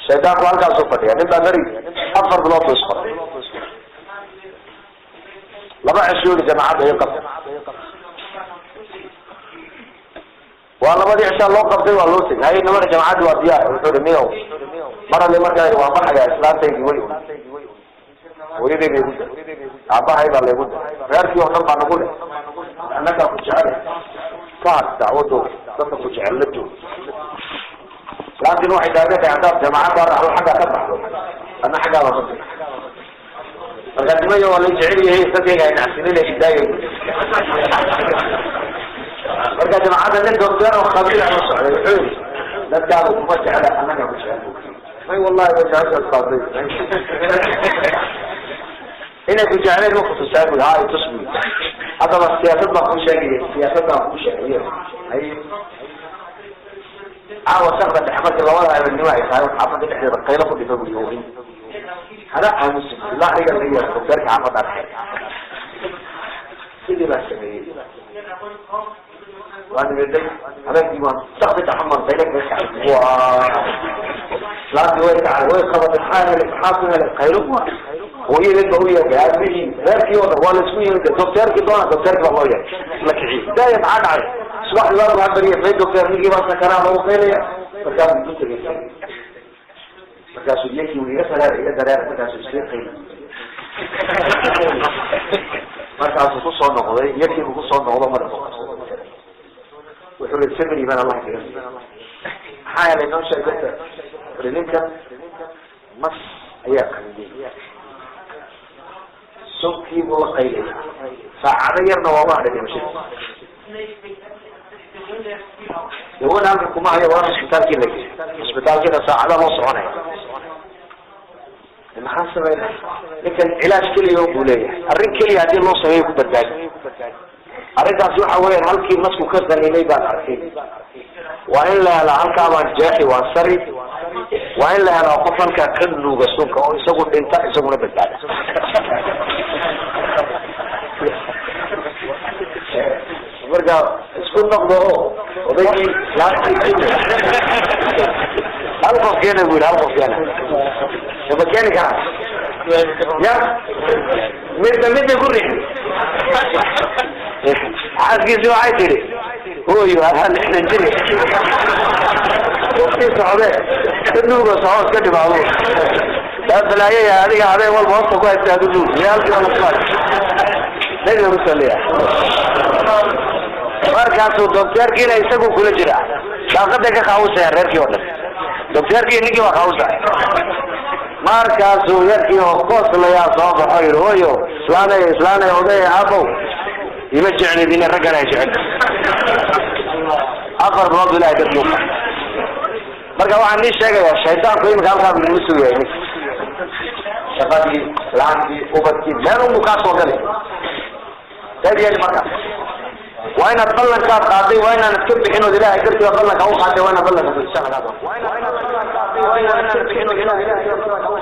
Shaydaanku halkaasuu fadhiya. Nin baa beri 4 bilood buu isqoray, 2 cishoodi jamaacadda ii qabtay. Waa labadii cishaa loo qabtay, waa loo tegay. Hay nimana jamaacaddi waa diyaar. Wuxuu ihi miyow mar alle markaa waan baxayaa, islaantaydii way oy, hooyaday bay igu day, aabahay baa laygu day, reerkii oo dhan baa nagu leh, annagaa ku jecel, ka had dacwadooda, dadka ku jecel la joog. Islaantiina waxay taagan tahay haddaad jamaacaddaa raacdo xaggaa ka baxdo, adna xaggaa baa ka bixi. Marka nimayo waa la jecel yahay, dadkayga ay nacsinina idaayay. Marka jamaacadda nin doctor oo khabiir ah la socday wuxuu yidhi dadkaagu kuma jecla, annagaa ku jecel. May wallahi way jeceshaas qaaday inay ku jecleen ma kutusaa bui. Ha itus bui. Haddaba siyaasad baan kuu sheegaya, siyaasad baan kuu sheegaya. Hay caawa shaqda dhexe markii labada habeenimo ay tahay xaafadda dhexdeeda qaylo ku dhifa bui. Oohin hana aamusin ilaa aniga laga yeero docteerka xaafadda dhexe. Sidii baan sameeyey, waan nimeday habeenkii, waan shaqdi dhaxan baan qaylo kaga kacay. Waa islaantii way kacay, way qabatay, maxaa helay, maxaa ku helay qaylo? Hooyadeed ba u yeedhay, aabihii, reerkii oo dhan waa la isku yimid. Docteerkii doona, docteerkii baa loo yeedhay, la kiciyey. Daaya maxaa dhacay? Subaxdii waa waxaa bariyay may docteer ninkii baa sakaraa lagu qaylaya. Markaasuu du tegay, markaasuu yakii iga dareer, iga dareer, markaasuu iskaga qayli. Markaasuu kusoo noqday, yakii buu kusoo noqdo, madaxu qabsaday. Wuxuu i samiri baan Allah kaga siiyey. Maxaa yeelay noo sheeg doctor. Wuxuu ninkan mas ayaa qaliyey, sunkii buu la qaylaya, saacado yarna waa u hadhay dhimashadiisa. Dawana halka kuma hayo, waa isbitaalkii la geeyey, isbitaalkiina saacada loo soconaya. Maxaa sameynaya ninkan? Cilaaj keliya buu leeyahay, arrin keliya haddii loo sameeyo ku badbaadi. Arrintaasi waxa weeyaan halkii masku ka qaninay baan arkay, waa in la helaa halkaa baan jeexi, waan sari, waa in la helaa qof halkaa ka nuuga sunka oo isagu dhinta isaguna badbaada. Marka isku noqdo oo odaygii hal qof keena bu yidhi, hal qof keena ma keeni karaa? Ya midba midbay ku riixday. Xaaskiisi waxay tidhi hooyo adaa 60 jir sii socdee, ka nuugo soco, iska dhimaado taa balaayaya, adiga habeen walba hoosta ku haysta adu nuug halkii baa lasmaay. Nabiga ku saliya. Markaasuu docteerkiina isagu kula jira, daaqaday ka kaawusaya reerkii oo dhan, docteerkii ninkii baa kaawusaya. Markaasuu yarkii oo kooslayaa soo baxo, yidhi hooyo islaanay, islaanay, oday, aabow ima jeclid ina raggan ay jecel. 4 bilood ilahay dad muuqa. Marka waxaan nii sheegayaa shaydaanku imika halkaa buu inagu sugayay, ninka shaqadii, islaantii, ubadkii, meel unbuu kaa soo galay. Saad yeeli marka waa inaad ballankaad qaaday, waa inaanad ka bixin ood ilahay dartiiba ballanka u qaaday, waa inaad ballanka fulisaa lagaa doona. Waa inaad ballankaad qaaday, waa inaanad ka bixin ood ilahay dartiiba ballanka u